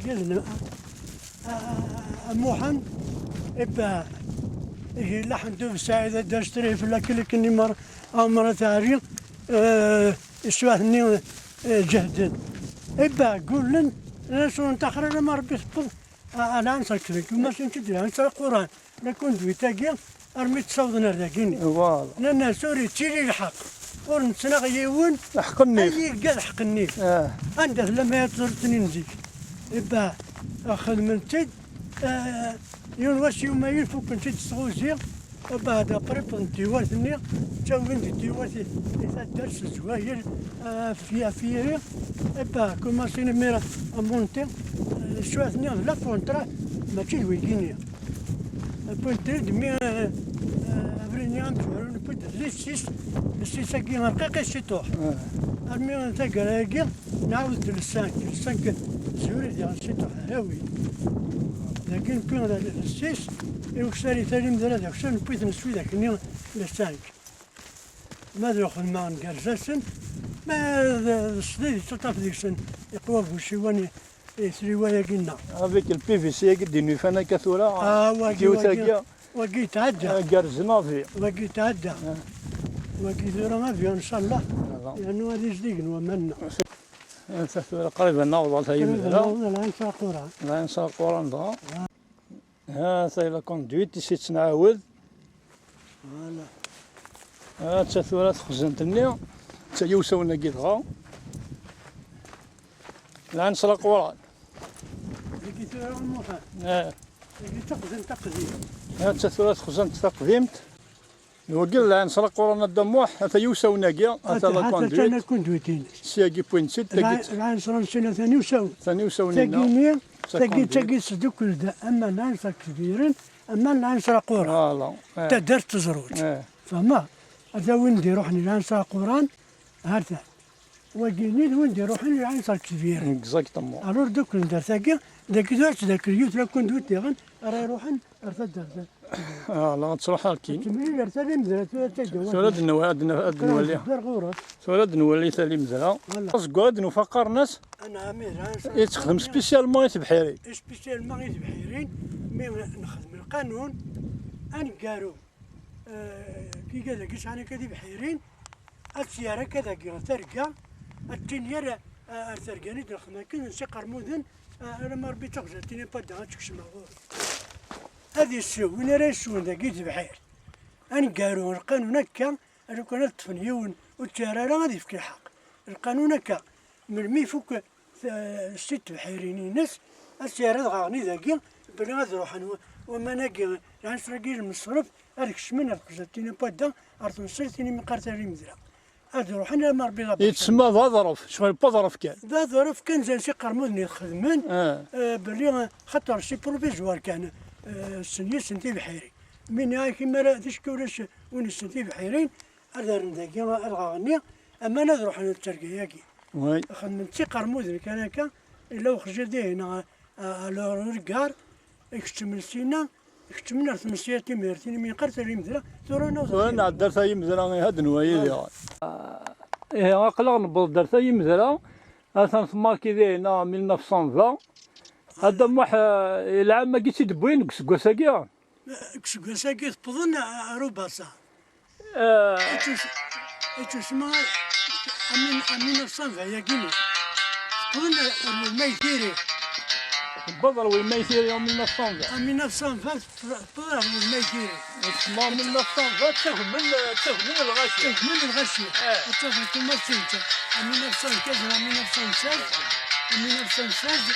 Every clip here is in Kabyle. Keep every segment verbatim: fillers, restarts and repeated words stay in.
Yadna, a, a, a Muḥend, ebba, ihi laḥen d ubesaɛid ad d-astrif la klik-nni mer, amra teɛri, eh, iswaḥ-nni, eh, ǧehden. Ebba, gullen, la sɛun taxra, la ma Rebbi tewweḍ, a, a, la ansa klik, ma sin-tt-id, la ansa Quran, la conduite-agi, armi tt-ssawḍen ar dagini. Voilà. Nnan-as ur yettili lḥeqq, ur nettnaɣ yiwen, lḥeqq-nni, ay yegga lḥeqq-nni. Ah. Anda tella ma ad ẓrut-nin zik. Ebba, xedmen-tt-id, eh, yiwen wass yumayen fukken-tt-id s tɣuzi, ebba, da qrib n tiwart-nni, ttawin di tiwart i, i taddart s zzwayir, eh, fi, fi, ebba, kumasin imir a monter, eh, cwiṭ-nni d la fontra, mačči d wigini. Wwin-ten-id mi, eh, eh, abrid-nni amezwaru, newwi-d lsis, lsis-agi rqiq i ciṭuḥ. Ah. Armi taggara-agi, nɛawed-d le cinq, le cinq zuri diɣen ciṭuḥ hrawi. Dagi newwi le six, i ukessar i talimdra d akessar, newwi-ten s widak-nni le cinq. Ma d lxedma ngerrez-asen, ma d, d ṣdid yettaṭṭaf deg-sen, iqwa bu uciwan i, i tliwa-agi-nneɣ. Avec le P V C-agi d-inufan akka tura, ah, wagi, tiwt-agi, wagi, wagi yetɛedda. Eh, gerrzen avion. Wagi yetɛedda. Ah. Wagi tura avion, ncallah. Ah, yernu ad izdig n waman-nneɣ. Anta tura qrib ad naweḍ ɣer tayemdra. Qrib ad naweḍ ɣer Lɛinṣer Aquran. Lɛinṣer Aquran dɣa. Ah. Ha, ta la conduite, i s-yettnɛawed. Voilà. Ha, ta tura texzant-nni, ta yiwsawen-agi dɣa. Lɛinṣer Aquran. Dagi tura Muḥend. Ah. Dagi d taxzant taqdimt. Ha, ta tura texzant taqdimt. Wagi d Lɛinṣer Aquran a Dda Muḥ, ata yiwsawen-agi, ata la conduite. Ata la conduite-ines. Syagi wwin-tt-id, tagi. Lɛinṣer n sin atan yiwsawen. Atan yiwsawen-inna. Tagi-nni, tagi, tagi tesdukkel-d ama Lɛinṣer Kbiren, ama Lɛinṣer Aquran. Voilà. Eh. Taddart Teẓrut. Eh. Fehmeḍ? Ata win d-iruḥen i Lɛinṣer Aquran, ha-t-an. Wagini d win d-iruḥen i Lɛinṣer Kbiren. Exactement. Alors, duklen-d ar tagi, dagi tura ad tdakel yiwet la conduite diɣen, ara iruḥen ar taddart. Ah, la, ad truḥ ar kin. Temlil ar talimdra tura tagi. Tura ad nwa-, ad n-, ad nwali. Tura ad nwali talimdra. Voilà. Azeggaɣ ad nufa qqaren-as. Anɛam, eh, Lɛinṣer. Yettexdem spécialement i tebḥirin. Spécialement i tebḥirin, mi nexdem lqanun aneggaru. Eh, tiga dagi sɛan akka d ibḥirin, ad tt-yerr akka dagi ɣer terga, ad tt-in-yerr, eh, ar terga-nni d-nexdem akken n Si Qermuden, eh, alamma Rebbi d taxzant-nni n Padda ad tekcem ɣur-i. Ad yessew, win ara yesswen dagi d tebḥirt. Aneggaru, lqanun akka, lukan ad ṭṭfen yiwen ur tt-yerr ara ad yefk lḥeqq. Lqanun akka, melmi ifuk, eh, si tebḥirin-ines, ad tt-yerr dɣaɣen i dagi, belli ad ruḥen wa-, waman-agi, lɛinṣer-agi n lmeṣref, ad kecmen ar txezzatin n wadda, ar temsirt-nni mi qqar talimdra. Ad ruḥen alamma Rebbi d aberkan. Yettsemma d aḍref, ccɣel n waḍref kan. D aḍref kan, zan si qermuden i xedmen, ah, eh, belli, eh, xaṭer si provisoire kan, eh, ssen yis-sen tibḥirin. Mi nniɣ-ak imara ticki ulac win issen tibḥirin, ad rren dagi adɣaɣ-nni, aman ad ruḥen d terga-agi. Oui. Xedmen d tiqermuden kan akka, illa uxjil dihin, a, a, a le regard, ikeččmen sina, ikeččmen ar tmesya timert, imi qqar talimdra, tura nawweḍ. Tura nɛedda ar tayimdra, ihi ad nwali diɣen. Ihi aql-aɣ newweḍ-d ar tayimdra, atan tmarki dihin, mille neuf cent vingt. A Dda Muḥ, eh, lɛam-agi i tt-id-wwin deg useggas-agi? Deg useggas-agi tewwḍen ar ubasa. Eh. Ittus-, ittusma amin, amin afsan d ayagi-nni. Tewwḍen ar Welmaytiri. Tewweḍ ar Welmaytiri, amin afsan d. Amin afsan d, tewweḍ ar Welmaytiri. Ittusma amin afsan d, ttagmen, ttagmen lɣaci. Ttagmen lɣaci. Eh. Ad tafeḍ tumasin, amin afsan d, amin afsan d. Mille neuf cent seize,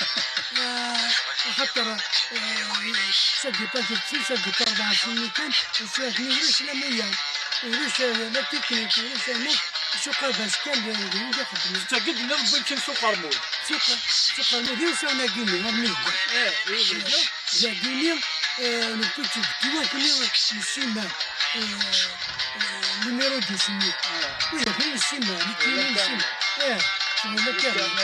euh, axaṭer, euh, ça dépend tout de suite, ça dépend rebɛa snin kan, sɛiɣ ulac la moyenne, ulac, euh, la technique, ulac amek, suq abas kan d, d wid ixeddmen. Tagi d-tenniḍ wwin-tt-in s uqermud. Suq, s uqermud, d iwsawen-agi-nni, armi yedda. Eh, eh, dagini, eh, newwi-tt-id deg tiwat-nni n Siman, eh, eh, numéro dix-nni. Ah. Widak-nni n Siman, nekkini n Siman. Eh, tella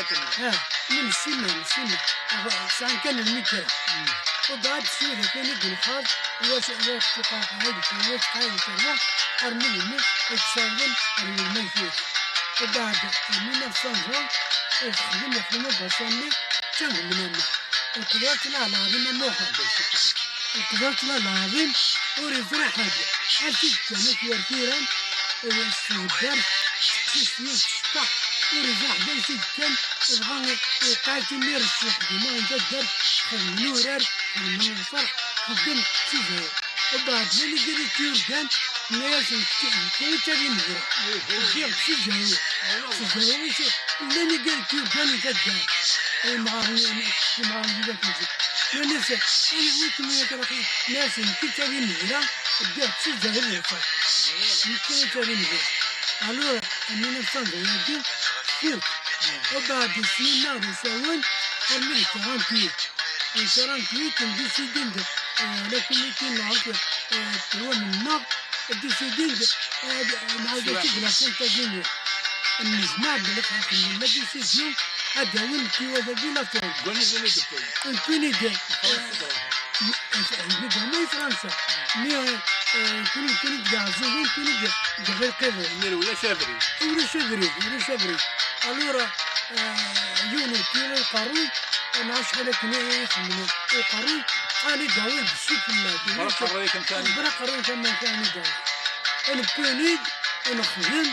kan. Ah, min Siman, Siman. Ah, sɛan kan lmitra. Hmm. Ubeɛd s widak-nni i d-nxaḍ, wa s-, wa teqɛed, wa teqɛed terwa, armi d-nni i tt-ssawḍen ar Welmaytiri. Ubeɛd, en mille neuf cent vingt, i texdem, yexdem ubasa-nni, d tagmna-nni. Qedret la lɛaḍim a Muḥend. Qedret la lɛaḍim ur iẓri ḥedd. Acu d-kkan akk war tiran, s tbeddart, s teqcict yiwet tecṭeḥ, ur iẓri ḥedd acu d-kkan, dɣa iqɛed imir s uxeddim-a n taddart, xedmen urar, xedmen lferḥ, xedmen s izhar. Ubeɛd llan igar i t-yurgan, nna-yasen, "Kečč, kečč ad imegreḍ." Ddiɣ s izhar. S izhar, llan igar i t-yurgan i taddart. Imɣaren, imɣaren di dat-nsen. Nnan-as, "Anwa-kem a Kraxi?" Nnan-as, "Nekk i d Tari Mehla, ddiɣ d tizahir n lferḥ. Nekk i d Tari Mehla." Alors, en mille neuf cent vingt-deux, kfiɣ-d. Ubeɛd snin-a d asawen, armi d quarante-huit. En quarante-huit, ndisidi-d, euh, la comité n lɛuf, euh, tewwam-nneɣ, décidé-d, euh, nɛawed-as-d la Santa Guinée. Nnejmaɛ-d la décision ad d-awin tiwa dagi la France. Deg wanida i d-wwin? Nekkini d, euh, nekkini d ma i Fransa. Mi, euh, euh, nekkini, nekkini d Iɛeẓẓugen, nekkini d, d Iɣerqiḍen. Imir ulac abrid. Ulac abrid, ulac abrid. Alors, euh, yiwen n tiwa uqerruy, nɛa acḥal akken i ixemmen uqerruy, ani d-awin d ssif fell-ak. Bra qerruy-ik amek ani? Bra qerruy-ik amek ani d-awin. Nekkini-d, nexdem,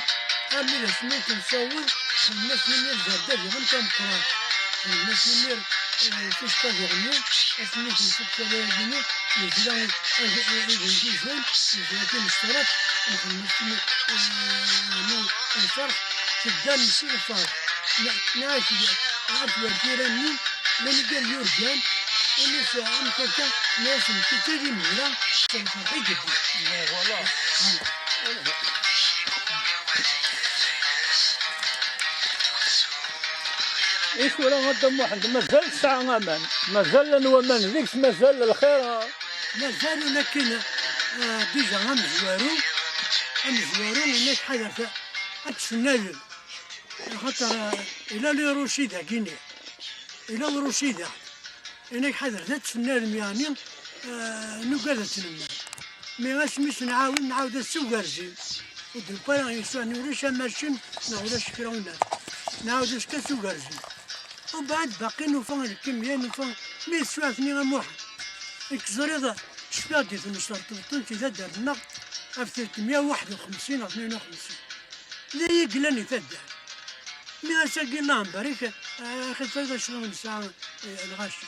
armi d asmi i k-nessaweḍ, xedmen-as imir zerda diɣen tameqqrant. Xedmen-as imir, eh, ticka diɣen, asmi i k-nessukk tala-agi-nni, nezla ag-, ag-, igendizen, nezla timesṭret, nxedmen-as imir, eh, lferḥ, tedda nessi lferḥ. Nɛa-, nɛac-, nɛac war tira-nni, llan igar yurgan, amek akka, nna-yasen, "Kečč ad imir-a, s lferḥ i yeddi." Eh, voilà. I tura a Dda Muḥend, mazal tesɛa aman, mazal llan waman deg-s, mazal lxir. Mazal ulakin, eh, déjà amezwaru, amezwaru, yenna-k ḥadret ad tessennadem. Axaṭer, eh, ila le rocher dagini. Ila le rocher da. Yenna-k ḥadret ad tessennadem, yeɛni, eh, nugad ad tt-nemmal. Mi asmi s-nɛawen, nɛawed-as s ugerzi. Ur d-nufi ara, yeɛni ulac amacim, neɣ ulac kra unan. Nɛawed-as kan s ugerzi. Ubeɛd baqi nufa lkemya, nufa mi teswiɛt-nni a Muḥend. Nekk teẓriḍ, cfiɣ di tmesreṭ n tmeṭṭut di taddart-nneɣ ɣef tretmya u waḥed u xemsin neɣ tnin u xemsin. D aya i yellan di taddart. Mi ass-agi, Allah mbarik, axi tawiḍ acɣal nesɛa, eh, lɣaci.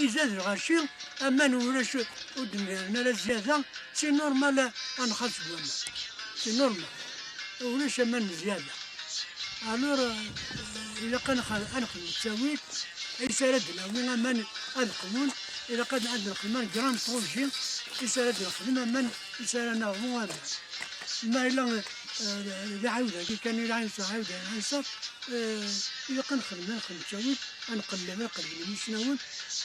Izad lɣaci, aman ulac, ur d-nniren ara zzyada, c'est normal ad nxaṣ deg waman. C'est normal. Ulac aman n zzyada. Alors, euh, ilaq ad nx-, ad nexdem ttawil, acu ara d-nawi aman ad qwun, ilaq ad, ad nexdem un grand projet, acu ara d-nexdem aman, acu ara naɣ aman. Ma yella, euh, d aɛawed-agi kan i lɛinṣer, ɛawed lɛinṣer, euh, ilaq ad nexdem, ad nexdem ttawil, ad nqelleb, ad qellben imusnawen,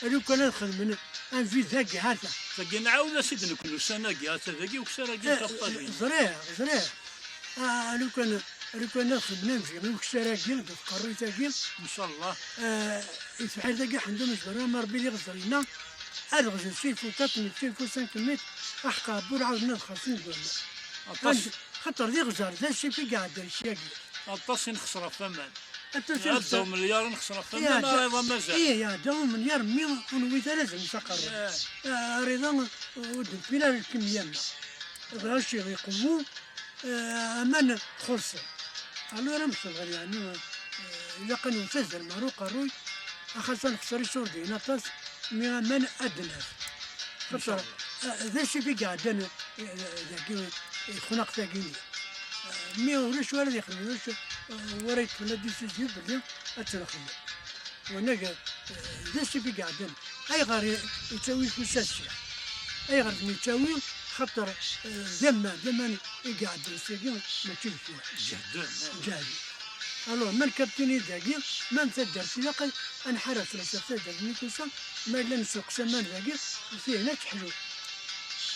alukan ad xedmen un vide dagi, ha-t-a. Dagi nɛawed-as-id nekni ussan-agi, ha-t-a dagi ukessar-agi n taqeṭṭalin. Ẓriɣ, ẓriɣ. Ah, lukan, lukan ad xedmen anzi i ukessar-agi, deg tqerruyt-agi. Ncallah. Ah, i tebḥirt-agi ḥendu mezwara ma Rebbi d iɣeẓrina, ad ɣzen six foot quatre mètres, six foot cinq mètres, aḥeqqa Rebbi ur ɛawden ad xaṣen deg waman. Aṭas. Xaṭer d iɣzer, d asif i iɛeddan syagi. Aṭas i nexṣer ɣef waman. Aṭas i nexṣer. Iɛedda umelyaṛ i nexṣer ɣef waman, iɛedda, rriḍa mazal. Ih, iɛedda umelyaṛ, mi ur nwit ara ad nens aqerru. Ah, rriḍa ur d-nfin ara lkemya-nneɣ. Lɣaci iqewwu, eh, aman txuṣṣen. Alors, am ṣṣber, yeɛni, eh, ilaq ad nwet azrem ar uqerruy, axaṭer nexṣer iṣurdiyen aṭas, mi aman ad d-naf. Xaṭer, eh, d asif i iɛeddan, eh, dagi, eh, ixnaq tagi-nni. Eh, mi ulac wara ad ixdem, ulac, eh, wara yeṭṭfen la décision belli ad tt-nexdem. Wanag, eh, d asif i iɛeddan. Ayɣer i, yettawi ufus a Ssiɛa? Ayɣer ten-yettawi? Xaṭer, eh, d aman, d aman i iɛeddan sagi, mačči d kra. Ǧehden. Ǧehden. Alors, ma nekka tini dagi, ma n taddart ilaq ad, ad nḥareɣ fell-as ɣef taddart-nni tusa, ma yella nessuqqes aman dagi, tihin ad teḥlu.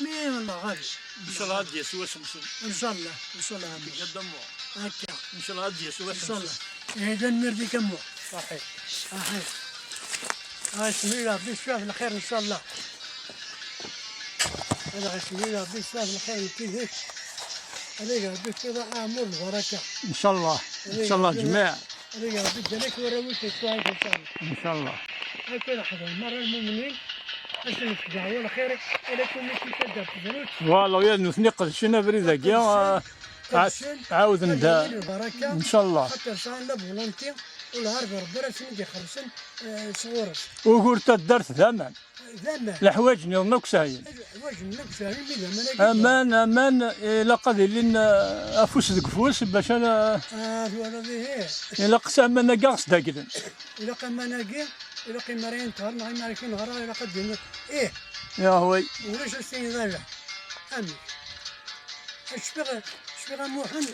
Mi Allah ɣalib. Ncallah ad d-yas wass-nsen. Ncallah, ncallah, a Muḥ. Akka. Ncallah ad d-yas wass-nsen. Ncallah. Eh, tanemmirt-ik a Muḥ. Saḥit. Saḥit. Ah, isem-ik Rebbi yecfa d lxir, ncallah. Ad aɣ-isem-ik Rebbi yecfa d lxir n tidet. Ad aɣ-Rebbi yefkiḍ aɛmur d lbaraka. Ncallah. Ncallah, ǧmiɛ. Ad aɣ-Rebbi ǧǧan-ak warraw-ik, ncallah. Ncallah. Akka ad ḥḍren merra lmumnin, ad sen-nefk dɛwa lxir, ala kum i tifad ar tedrut. Voilà, ya nutni qedcen abrid-agi, qedcen, ah, qedcen, ɛawden-d, ad lbaraka, ncallah. Xaṭer sɛan la volonté, u lɛerb Rebbi ara sen-id-ixellṣen, eh, sɣur-s. Ugur n taddart d aman. D aman. Leḥwayeǧ nniḍen akk sɛin. Leḥwayeǧ nniḍen akk sɛin, mi d aman-agi. Aman, aman, ilaq ad ilin, eh, afus deg ufus, bac ara, ah, twalaḍ, ihi. Ilaq s aman-agi ad ɣ-sdaglen. Ilaq aman-agi, ilaq imarayen n tɣerma, imarayen n tɣerma, ilaq ad d-iniḍ, ih. Yahweh. Ulac ad s-tiniḍ ala. Amek? Cfiɣ, cfiɣ a Muḥend,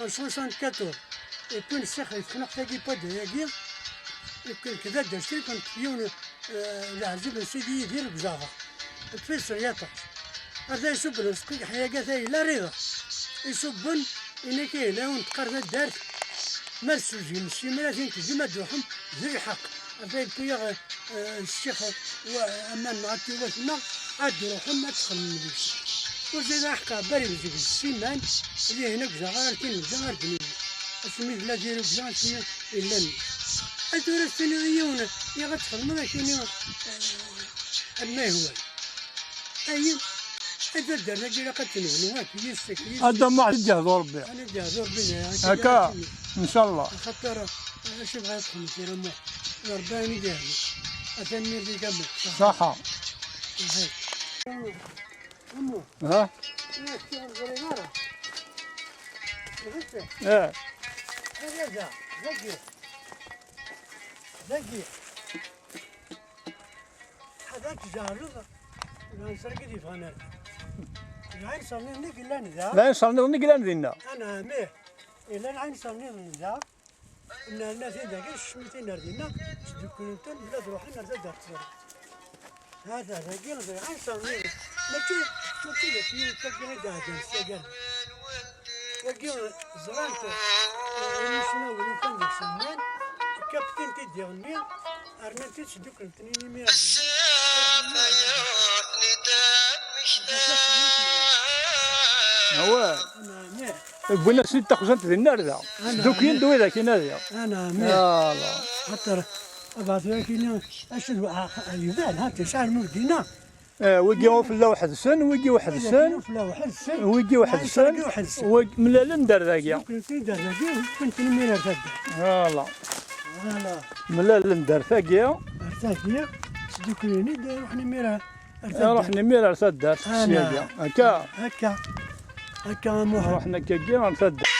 en soixante-quatorze, yekkun ssix, yefken-aɣ tagi pada-agi, yekkun kda d acu, yekkun yiwen, eh, leɛzib n Sidi Yidir deg Zaɣa. Tfisser yaṭac. Ata isubben usqi ḥyaga tayla rida. Isubben, inek ihlawen teqqar taddart, ma tessuzgem s yimratin tgem ad d-ruḥem d lḥeqq. Ata yefka-yaɣ, eh, ccix wa, aman neɣ atiwat-nneɣ, ad d-ruḥem ad txedmem deg-s. Ur zid aḥeqqa bari mzeg d siman, dihin akk zaɣar tin mzeg ar d-nini. Asmi d la dirugza, asmi illan. Ad tura tiniḍ i yiwen, iɣ ad txedmeḍ akini, eh, arma yehwa. Ayen, ad taddart-agi ilaq ad tenhnu, ak yis-k, yis-k. Adda Muḥ, ad d-yehdu Rebbi. Ad d-yehdu Rebbi, akka, akka, ncallah. Axaṭer, eh, acu bɣa ad txedmeḍ tura Muḥ? D Rebbi ayen i d-yehdu. Atan mi d-igammu. Ṣaḥa. Ṣaḥa. Amu. Ha? Ih, ur ẓriɣ ara. Ih. Ad yaga, dagi. Dagi. Ad tzeɛleḍ. Lɛinṣer-agi d-yeffɣen ar da. Lɛinṣer-nni i yellan da. Lɛinṣer-nniḍen i yellan dinna. Anɛam, ih. Yella lɛinṣer-nniḍen da. Nerna-ten dagi, ccmit-in ar dinna, sdukklent-ten, bla ad ruḥen ar taddart ẓer. Hata, dagi, d lɛinṣer-nni. Mačči, mačči d akken tagi i d-ɛeddan s taggara. Wagi, ẓrant, eh, imusnawen ufan deg-s aman, kaptin-t-id diɣenni, rnant-t sdukklent-ten imir ar dinna. Awah. Wwin-asen-id taxzant dinna ar da. Sduklen-d widak inadi. Anɛam. Yala. Xaṭer, abeɛda akini, acu d, a, a, iban, ha, tesɛa lmudina. Eh, wigi ufella weḥd-sen, wigi weḥd-sen. Ufella weḥd-sen. Wigi weḥd-sen. Wigi weḥd-sen. Wig-, mlalen-d ar dagi. Sduklen-ten-id ar dagi, wwin-ten imir ar taddart. Yala. Yala. Mlalen-d ar tagi. Ar tagi, sduklen-id, ruḥen imir ar Ruḥen imir ar taddart, sya-ya. Akka. Akka. Akka a Muḥend. Ruḥen akkagi ar taddart.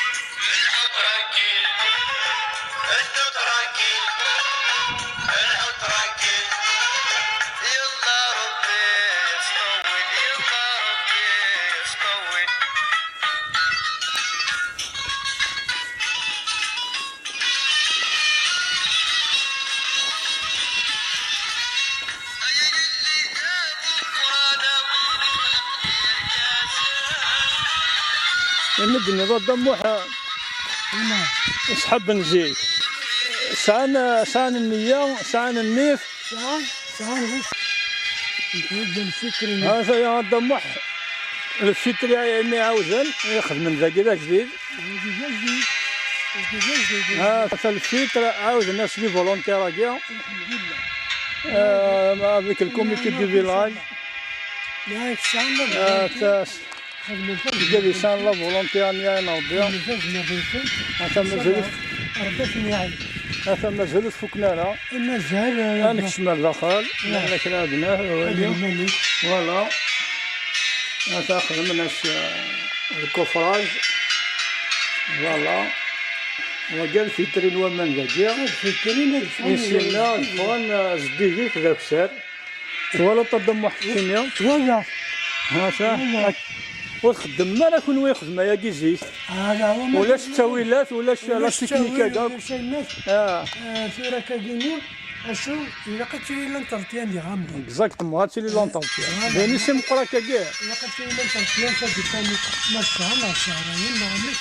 Imi d-tenniḍ a Dda Muḥ, ṣṣḥab n zik, sɛan, sɛan nniya, sɛan nnif. Sɛan, sɛan zik. Lfitri-nni. Ata ya a Dda Muḥ, lfitri imi ɛawden, i xedmen dagi d ajdid. Dagi d ajdid. Dagi d ajdid. Ata lfitri, ɛawden-as les volontaires-agi. Alḥemdulillah. Euh, avec le comité du village. Ata, ata mazal-it. Ata mazal-it. Ata mazal-it fukken ara. Mazal, euh, ad nekcem ar daxel. Nella kra ad naf, voilà. Ata xedmen-as, euh, le coffrage. Voilà. Wagi ad fitrin waman dagi. Ad fitrin, ad ffɣen. I syenna ad ffɣen, euh, zeddigit d akessar. Twalaḍ a Dda Muḥ keččini? Twalaɣ. Ha, sa? Twalaɣ. Ur txeddmem ara kunwi ixedm ayagi zik? Ala, ulac ttawilat, ulac la technique-agi akk. Ulac ayen akk. Ah. Eh, tura akkagi-nni, acu, ilaq ad tili l'entretien diɣ am. Exactement, ad tili l'entretien. Voilà. D ayen i si meqqer akkagi. Ilaq ad tili l'entretien, ça dépend ma ssehṛ neɣ ssehṛayen neɣ amek.